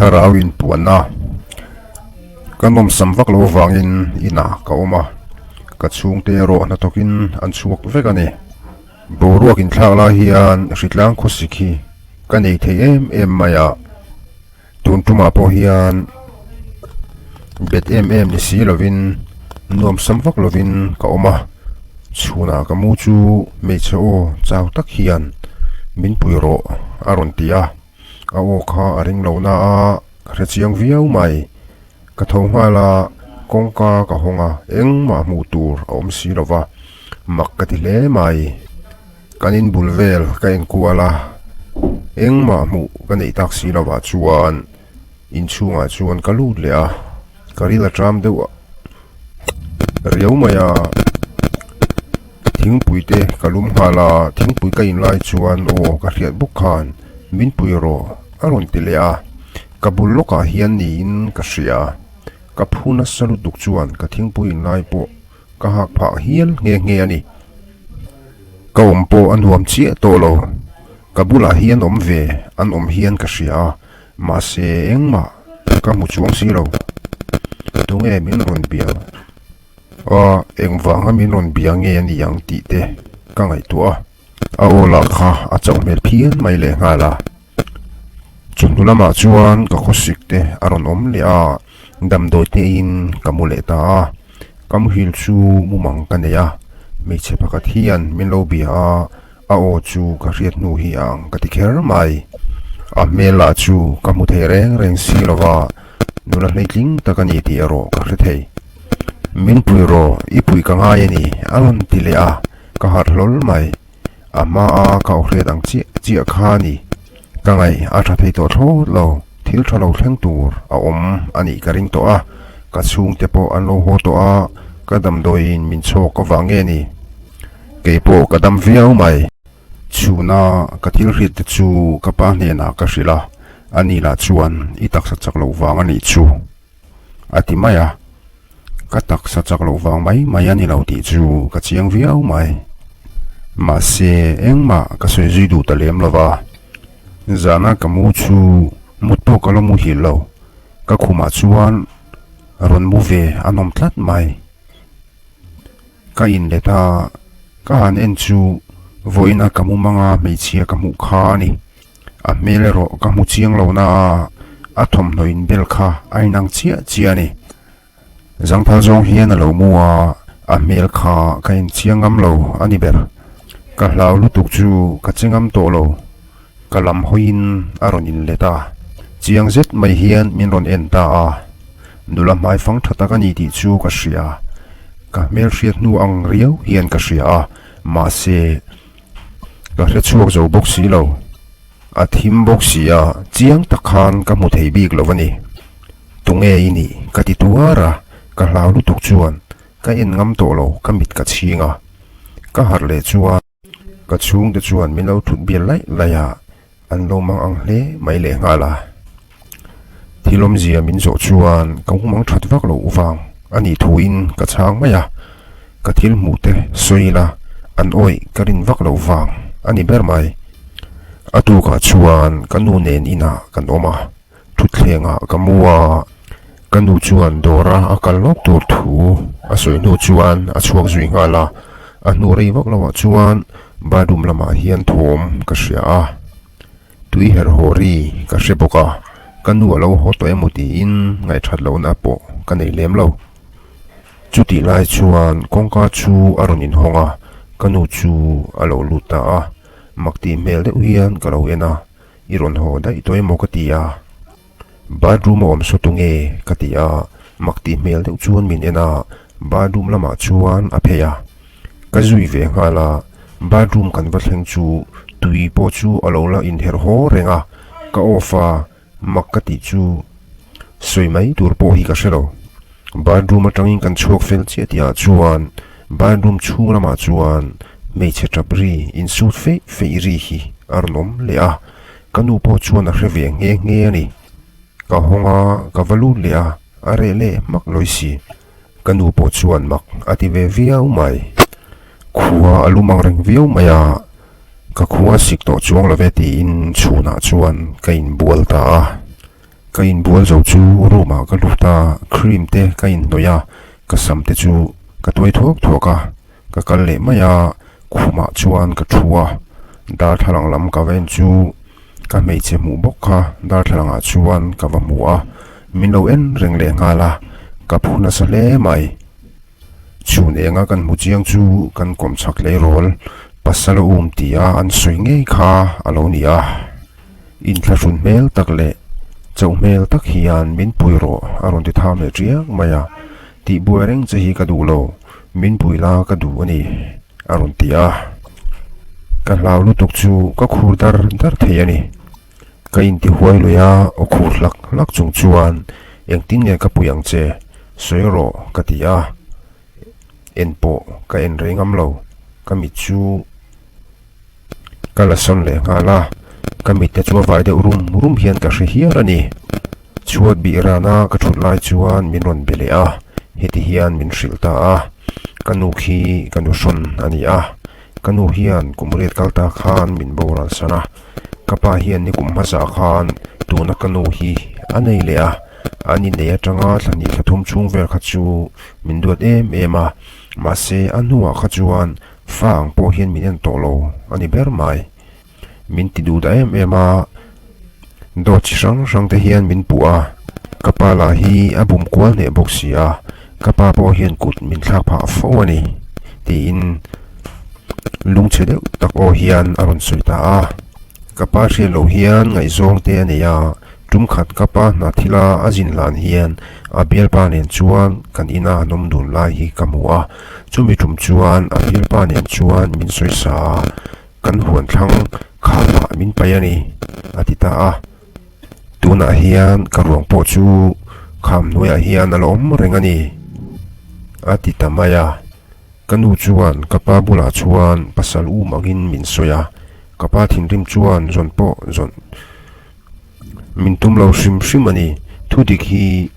Thlarau inpuanna ka nawmsam vak lo avangin inah ka awm a, ka chhungte erawh hnathawkin an chhuak vek a ni. Boruak inthlak lai hian hritlang khawsik hi ka nei thei em em mai a, tun tumah pawh hian bet em em ni si lovin nuamsam vak lovin ka awm a, chhunah ka mu chu hmeichhe aw chau tak hian min pui rawh a rawn ti a. A aw kha a ring lo na a, ka hre chiang viau mai. Ka tho nghal a, kawngka ka hawng a, engmah hmuh tur a awm si lo va, mak ka ti hle mai. Kan inbul vel ka enkual a, engmah hmuh ka neih tak si lo ah chuan inchhungah chuan ka lut leh a, ka ril a tram deuh a. Riau mai a, thingpui te ka lum nghal a, thingpui ka in lai chuan aw ka hriat bawk khan min pui rawh a rawn ti leh a, ka bul lawkah hian niin ka hria, ka phu nasa lutuk chuan ka thingpui in lai pawh ka hak phah hial nghe nghe a ni. Ka awm pawh a nuam chiah tawh lo, ka bulah hian awm ve an awm hian ka hria a. Mahse engmah ka hmu chuang si lo. Tunge min rawn bia a, engvanga min rawn bia nge a ni ang tih te ka ngaihtuah a. A aw lah kha a chauh hmel phian mai leh nghal a. Chawhnu lamah chuan ka khawsik te a rawn awm leh a, damdawi te in ka mu leh ta a. Ka muhil chu mumang ka nei a, hmeichhe pakhat hian min lo bia a. A aw chu ka hriat hnu hi a ang ka ti kher mai. A hmel lah chu ka hmu thei reng reng si lo va, nula hleitling tak a ni tih erawh ka hre thei. Min pui rawh, i pui ka ngai a ni, a rawn ti leh a, ka harh hlawl mai. A hma a ka aw hriat ang chiah chiah kha a ni. Ka ngaih a tha thei tawh thlawt lo, thil tha lo thleng tur a awm a nih ka ring tawh a, ka chhungte pawh an lo haw tawh a, ka damdawiin min chhawk avang nge ni? Kei pawh ka dam viau mai. Chhuna ka thil hriat te chu ka pa hnenah ka hrilh a, ani lah chuan i taksa chak loh vang a nih chu a ti mai a. Ka taksa chak loh vang mai mai a ni lo tih chu ka chiang viau mai. Mahse engmah ka sawi zui duh ta lem lo va, zana ka mu chu mut pawh ka la muhil lo, ka khumah chuan rawn mu ve a nawm tlat mai. Ka inlet a, ka han en chu vawiin a ka mu mang a hmeichhia ka hmuh kha a ni. A hmel erawh ka hmu chiang lo na a, a thawmhnaw inbel kha a inang chiah chiah a ni. Zangthal zawng hian a lo mu a, a hmel kha ka en chiang ngam lo a ni ber. Ka hlau lutuk chu ka che ngam tawh lo. Ka lam hawiin a rawn inlet a, chiang zet mai hian min rawn en ta a. Nula hmaifang tha tak a ni tih chu ka hria. Ka hmelhriat hnu ang riau hian ka hria a, mahse ka hre chhuak zo bawk si lo. A thim bawk si a, chiang tak khan ka hmu thei bik lo a ni. Tunge i nih? ka ti tuar a, ka hlau lutuk chuan ka en ngam tawh lo, ka mit ka chhing a. Ka harh leh chuan. Ka chhungte chuan min lo thut bial laih laih a, an lo mang ang hle mai leh nghal a. Thil awmzia min zawh chuan ka humang that vak loh vang a nih thuin ka chhang mai a, ka thil hmuh te sawi ila an awih ka rin vak loh vang a ni ber mai. A tukah chuan ka nu nen inah kan awm a. Thutthlengah ka mu a, ka nu chuan dawra a kal lawk tur thu a sawi hnu chuan a chhuak zui nghal a, a hnu rei vak loah chuan bathroom lamah hian thawm ka hria a, tui herh haw ri ka hre bawk a, ka nu a lo haw tawh emaw tiin ngaihthat lohna pawh ka nei lem lo. Chutih lai chuan kawngka chu a rawn inhawng a, ka nu chu a lo lut ta a, mak tih hmel deuh hian ka lo en a. I rawn haw daih tawh emaw ka ti a, bathroom a awm saw tunge ka ti a, mak tih hmel deuh chuan min en a, bathroom lamah chuan a phei a, ka zui ve nghal a, bathroom kan va thleng chu tui pawh chu a lo la inherh haw reng a, ka off a, mak ka tih chu sawi mai tur pawh hi ka hre lo, bathroom atangin kan chhuak fel chiah tih ah chuan bathroom chhung lamah chuan hmeichhe tap ri insut feih feih ri hi a rawn awm leh a, ka nu pawh chuan a hre ve nghe nghe a ni. Ka hawng a, ka va lut leh a, a reh leh hmak lawi si. Ka nu pawh chuan mak a ti ve viau mai. Khua a lum ang reng viau mai a, ka khua sik tawh chuang lo ve tiin chhunah chuan ka inbual ta a. Ka inbual zo chu room ah ka lut a, cream te ka inhnawih a, ka sam te chu ka tuai thuak thuak a, ka kal leh mai a, khumah chuan ka thu a, darthlalang lam ka va en chu ka hmeichhe hmuh bawk kha darthlalang ah chuan ka va hmu a, min lo en reng leh nghal a, ka phu nasa hle mai. Chhun enga kan hmu chiang chu kan kawm chhak tleirawl pasal a um tih a an sawi ngei kha a lo ni a. Inthlahrun hmel tak leh chauh hmel tak hian min pui rawh a rawn ti tham leh tiang mai a, tih buai reng che hi ka duh lo, min pui la ka duh a ni a rawn ti a. Ka hlau lutuk chu ka khur dar dar thei a ni. Ka intihuai lui a, aw khur hlak hlak chung chuan engtin nge ka pui ang che, sawi rawh ka ti a, en pawh ka en rei ngam lo, ka mit chu ka la sawn leh nghal a, ka mit te chu a vai deuh rum rum hian ka hre hial a ni. Chhuat bih rana ka thut lai chuan min rawn be leh a, heti hian min hrilh ta a, ka nu khi ka nu hrawn a ni a, ka nu hian kum riat kal ta khan min boral san a, ka pa hian ni kum hmasa khan tuna ka nu hi a nei leh a, an innei atanga thla hnih thla thum chhung vel kha chu min duat em em a, mahse a hnuah kha chuan fa ang pawh hian min en tawh lo a ni ber mai. Min ti duh dah em em a, dawt chi hrang hrang te hian min puh a, ka pa lah hi a bum kual hneh bawk si a, ka pa pawh hian kut min thlak phah fo a ni tiin lungchhe deuh tak aw hian a rawn sawi ta a. Ka pa hriat loh hian ngaihzawng te a nei a, tum khat ka pa hna thila a zin hlan hian a bialpa nen chuan kan ina an awm dun lai hi ka hmu a, chumi tum chuan a bialpa nen chuan min sawi sa a. Kan huan thlang khamah min paih a ni, a ti ta a. Tunah hian ka ruang pawh chu kham hnuaiah hian a la awm reng a ni, a ti ta mai a. Ka nu chuan ka pa bulah chuan pasal um angin min sawi a, ka pa thinrim chuan zawn pawh zawn min tum lo hrim hrim a ni. Thudik hi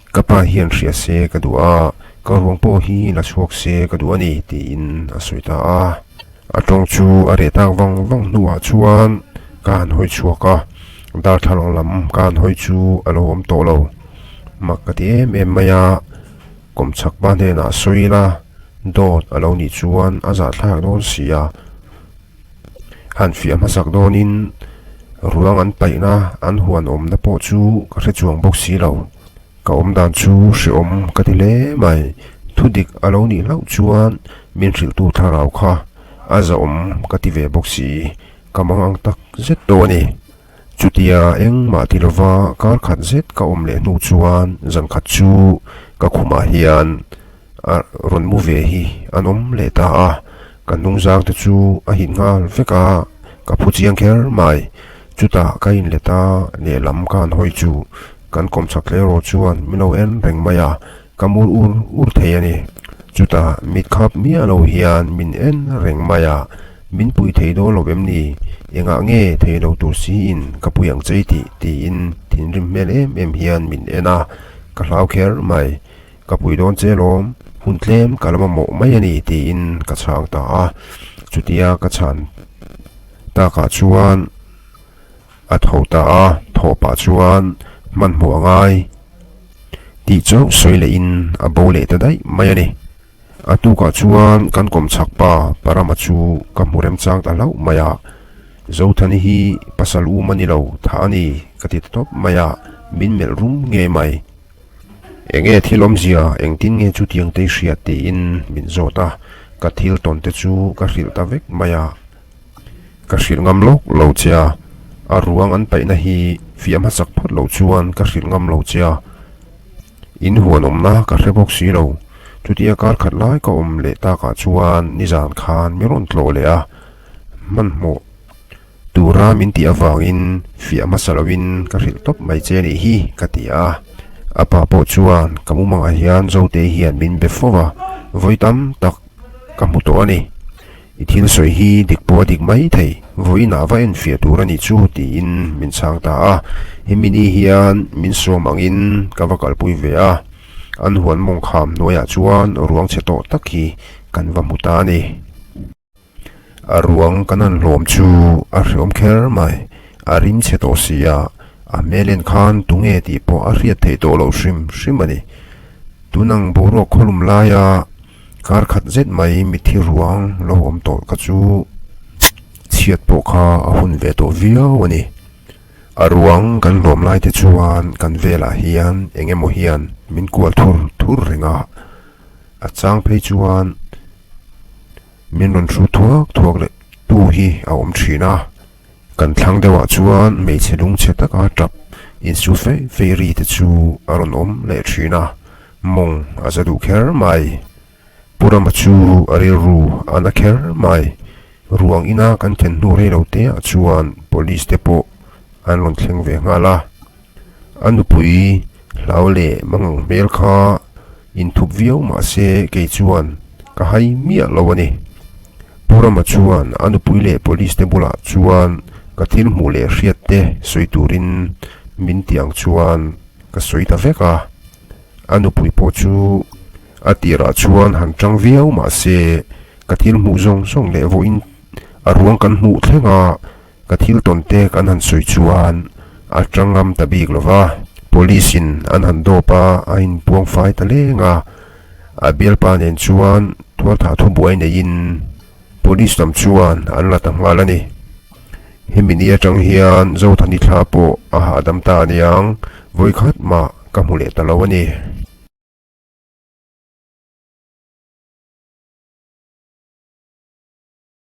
Ka pa hian hria se ka duh a, ka ruang pawh hi la chhuak se ka duh a ni, tiin a sawi ta a. A tawng chu a reh tak vang vang hnuah chuan ka han hawi chhuak a, darthlalang lam ka han hawi chu a lo awm tawh lo. Mak ka ti em em mai a, kawmchhak pa hnenah sawi ila dawt a lo nih chuan a zahthlak dawn si a. Han fiah hmasak dawnin ruang an paihna an huan awmna pawh chu ka hre chuang bawk si lo. Ka awm dan chu hrehawm ka ti hle mai. Thudik a lo nih hlauh chuan min hrilhtu thlarau kha a zahawm ka ti ve bawk si. Ka mang ang tak zet tawh a ni. Chutia engmah ti lova kar khat zet ka awm leh hnu chuan zan khat chu ka khumah hian a rawn mu ve hi an awm leh ta a, ka hnungzang te chu a hit nghal vek a, ka phu chiang kher mai. Chutah ka inlet a, lehlam ka han hawi chu kan kawmchhak tleirawl chuan min lo en reng mai a, ka mur ur ur thei a ni. Chutah mit khap miah lo hian min en reng mai a, min pui thei dawn lo em ni? Engah nge thei lo tur siin ka pui ang che i tih? tiin thinrim hmel em em hian min en a, ka hlau kher mai. Ka pui dawn che lawm, hun tlem ka la mamawh mai a ni tiin ka chhang ta a. Chutia ka chhan takah chuan a tho ta a, thawh pah chuan hmanhmawh a ngai tih chauh sawi lehin a bo leh ta daih mai a ni. A tukah chuan kan kawmchhak pa Parama chu ka hmu remchang ta hlauh mai a, Zothani hi pasal um a ni lo, thah a ni ka ti ta tawp mai a, min melh rum ngei mai. Enge thil awmzia, engtin nge chutiang te i hriat tiin min zawt a, ka thil tawn te chu ka hrilh ta vek mai a, ka hrilh ngam lawk lo che a, a ruang an paihna hi fiah hmasak phawt loh chuan ka hrilh ngam lo che a, in huan awmna ka hre bawk si lo, chutia kar khat lai ka awm leh takah chuan nizan khan min rawn tlawh leh a, hmanhmawh. Tura min tih avangin fiah hmasa lovin ka hrilh tawp mai che nih hi ka ti a. A pa pawh chuan ka mumangah hian Zote hian min be fo va, vawi tam tak ka hmu tawh a ni. I thil sawi hi dik pawh a dik mai thei, vawiinah va en fiah tur a nih chu tiin min chhang ta a. Hemi ni hian min sawm angin ka va kalpui ve a, an huan mawngkham hnuaiah chuan ruang chhe tawh tak hi kan va hmu ta a ni. A ruang kan han hlawm chu a hreawm kher mai, a rim chhe tawh si a. A hmel en khan tunge tih pawh a hriat theih tawh loh hrim hrim a ni. Tunang boruak khawlum laia kar khat zet mai mitthi ruang lo awm tawh kha chu chhiat pawh kha a hun ve tawh viau a ni. A ruang kan hlawm lai te chuan kan velah hian eng emaw hian min kual thur thur reng a, a chang phei chuan min rawn hru thuak thuak leh tu hi a awm thin a. Kan thlang deuhah chuan hmeichhe lungchhe taka tap insu feih feih ri te chu a rawn awm leh thin a, mawng a za duh kher mai. Pu Rama chu a rilru a na kher mai. Ruang ina kan thlen hnu rei lo te ah chuan police te pawh an rawn thleng ve nghal a. A nupui hlau leh mangang hmel kha inthup viau mah se kei chuan ka hai miah lo a ni. Pu Rama chuan a nupui leh police te bulah chuan ka thil hmuh leh hriat te sawi turin min tih ang chuan ka sawi ta vek a. A nupui pawh chu a tirah chuan han tang viau mah se ka thil hmuh zawng zawng leh vawiin a ruang kan hmuh thleng a, Ka thil tawn te kan han sawi chuan a tangam ta bik lo va, Police in an han dawp a, a inpuang fai ta leng a, a bialpa nen chuan tualthah thubuai neiin Police lam chuan an la ta nghal a ni. Hemi ni atang hian Zothani thla pawh a hahdam ta aniang, vawikhat mah ka hmu leh ta lo a ni.